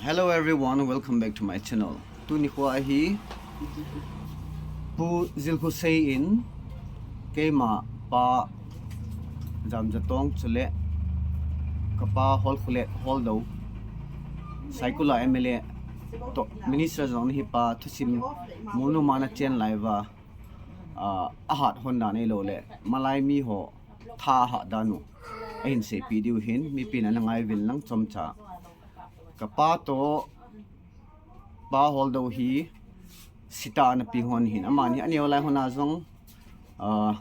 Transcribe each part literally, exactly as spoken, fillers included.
Hello everyone, welcome back to my channel. Tuni kho ahi Pu Zilkhosei in keima Pa Jamjatong chule kapa Holkholet Holdou, Saikul a M L A toh Minister jong nahi pa thusim Molnom a nachen lai uva, ah, ahat hon dan ahilou le malai mi ho tha ahat dan u ahin seipeh diu hin, mipin ana ngai uvin lang chomcha. Kapa toh Pa Holdou hi sita ana pe hon hin, amani aneo lai hon a jong, ah,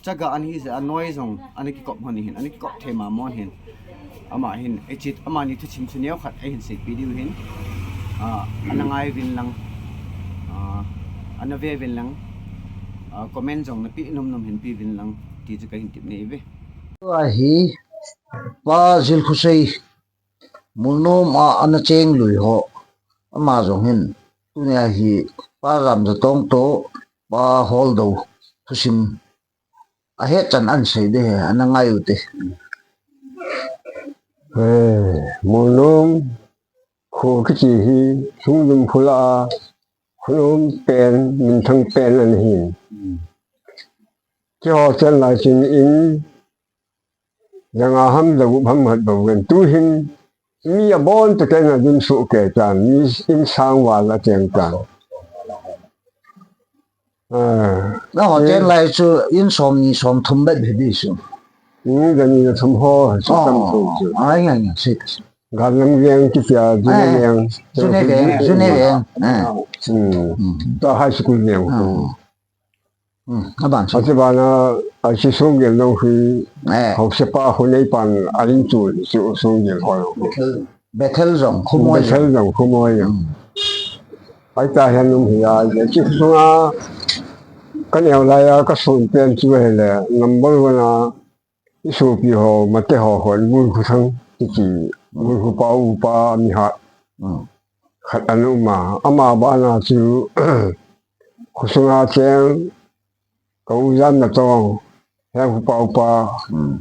chaga ana hi jeh a noi jong ana kikop hon hin, ana kikop thei mama hon hin. Ama hin, eichi, amani thusim chu neokhat ahin seipeh diu hin, ah, ana ngai uvin lang, ah, ana ve uvin lang, ah, comment jong napeh nomnom hin pe uvin lang ti chu kahin tepna ahi ve. Ahi, Pa Zilkhosei Molnom a ana cheng lui ho, ama jong hin, tunia hi Pa Jamjatong toh Pa Holdou thusim ahet chan ahin sei ding ahi, ana ngai uvin te. Eh, Molnom kho kiti hi, Songjum khola a, khonom pen, minthang pen ana hin. Keiho chen lai chun in, janga ham, jagup ham khat bou ven. Tu hin, mi abon tah in adin soh kei tan, mi in sang val a cheng tan. Ah, nangho chen lai chu in somni somthum bep hi di chu. Hmm, jani thum ho, chu tam thum chu. Ai, ai, ai, si. Gamlang veng kiti a, June veng. June veng, June veng. Ah. Hmm. Hmm. Tua high school veng. Ah. Hmm, aban chu. Achuti bana, a, hiche Songgel jong hi, eh, haosapu khu neipan a rin chu, chu Songgel ho jong hi. Bethel jong khu moi. Bethel jong khu moi. Hmm. Ahi ta hian um hi a, hiche sunga ka neo lai a ka sun pen chu hile, number one a, i sopi ho, Mate ho khun, Bulkhuthang kiti, Bulkhupa upa mi hat. Hmm. Khat ana um a, ama bana chu, khosunga cheng, ka u Jamjatong, Hengkhopa upa, hmm,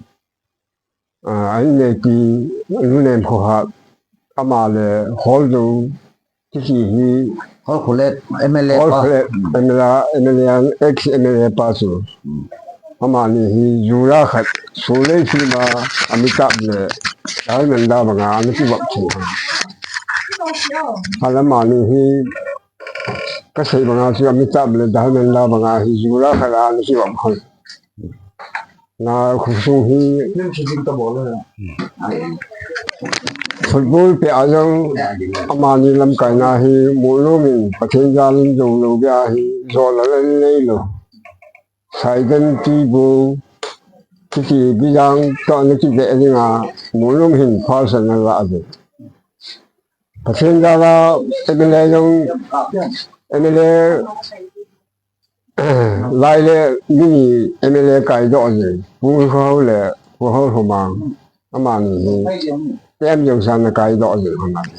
ah, a inneipi, Nunem khohat, ama le Holdou, kiti hi, Holkholet, M L A pa. Holkholet, M L A, M L A, ex M L A pa chu. Hmm. Amani hi, jula khat, Sulei film a, Amitabh le, Dharmendra banga, ana kivop chu. Alamani hi, ka sei banga chu Amitabh le Dharmendra banga hi jula khat a ana kivop hon. Na khosung hi football pet a jong amani lamkaina hi Molnom in Pathen jal in jou lou beh a hi jol a la nei lou. Saidan Tuibu kiti Bijang toh ana kibeh ding a Molnom hin phalsatna la a ding. Pathen jal a M L A jong, M L A lai le mi ni M L A kaidoh jing, Pu Khuhao le Pu Holkhomang, amani hi T M Johnson a kaidoh jing amani.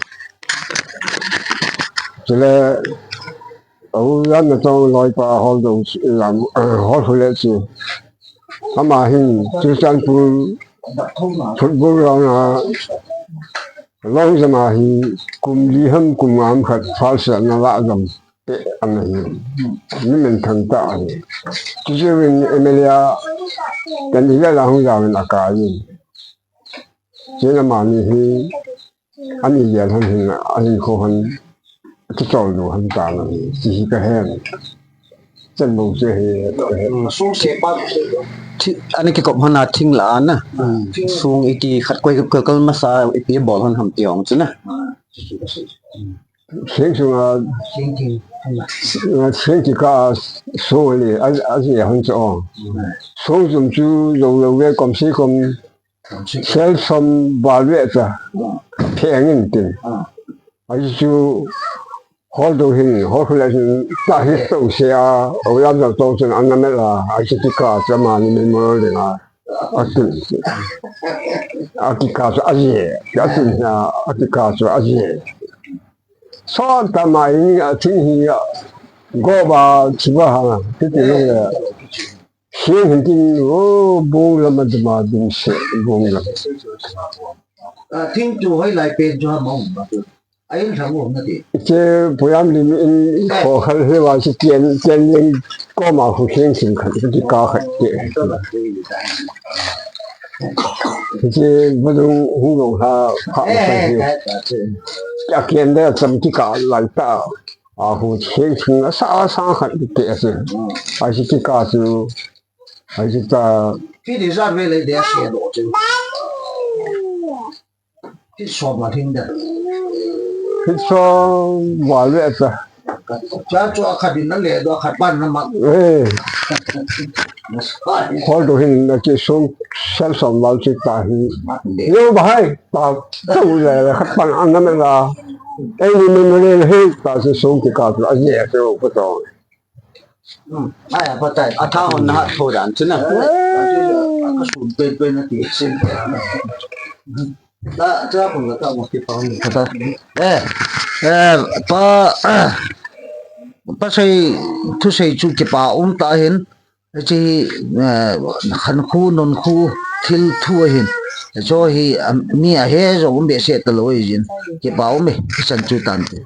Chule, a u Jamjatong loipa Holdou, Holkholet chu, ama hin Churachandpur football ground a, long jam a hi kum li ham kum nga ham khat phalsatna la jam peh ana hi. Mi minthang tah ahi. Chuche in M L A a kan i le la hung jao in a kai in. Chuin amani hi ani jel hon hin, ahin kho hon, kichol du hon tan ahi. Chu hi ka hen. Chan bou chu hi. Sung sepa. Thi-, ani kikop hon a thing la ana. Sung iti khat koi kal masa ipi bol hon ham ti ong chu na. Sing sunga, sing ti ka sung ni, a, a ji hon chu ong. Sung jum chu lo lo ve kom si kom, sel som bal ve ta, pheng in tin. A ji chu Holdou hin, Holkholet hin, ta hi to se a, o lam jal to chun an na me la, a ji ti ka cha ma ni me mo le la, a tin. A ti ka cha a ji, a tin na, a ti ka cha a ji. Son ta mai ni a thing hi a, go ba chi ba ha, ti ti lo le. Sing hin tin, o, bung lam a dum a dum se, bung lam. A, thing tu hoi lai pen chu ha mong ba tu. Ain thang um nati. Che puyam lim in ko khal he wa si tian tian ling ko ma khu kheng sing khat ki ka khat te. Che badung hu long ha kha sa he. A kian da cham ki ka lai ta. A khu kheng sing a sa sa khat ki te se. A si ki ka su. A si ta. Ki di za ve le de se do che. Ki so ma thing da. Ki so wa le ta. Cha cho khat din na le do khat ban na ma. Eh. Khol do hin na ki sung sel som wal chi ta hi. Yo ba hai ta tu le le khat ban an na me la. Ei ni me me le he ta si sung ki ka tu a ye tu ko to. Hmm. Ai pa tai a tha hon na tho dan chu na. Ka sun pe pe na ti sin. Ta, ta pun ka ta mo ki pa ni. Ka ta. Eh, eh, pa, pa sei, thu sei chu kipa um ta hin. Chi, eh, khan khu, non khu, thil thu a hin. Cho hi, am, mi a he zo um be se ta lo i jin. Kipa um e, san chu tan te.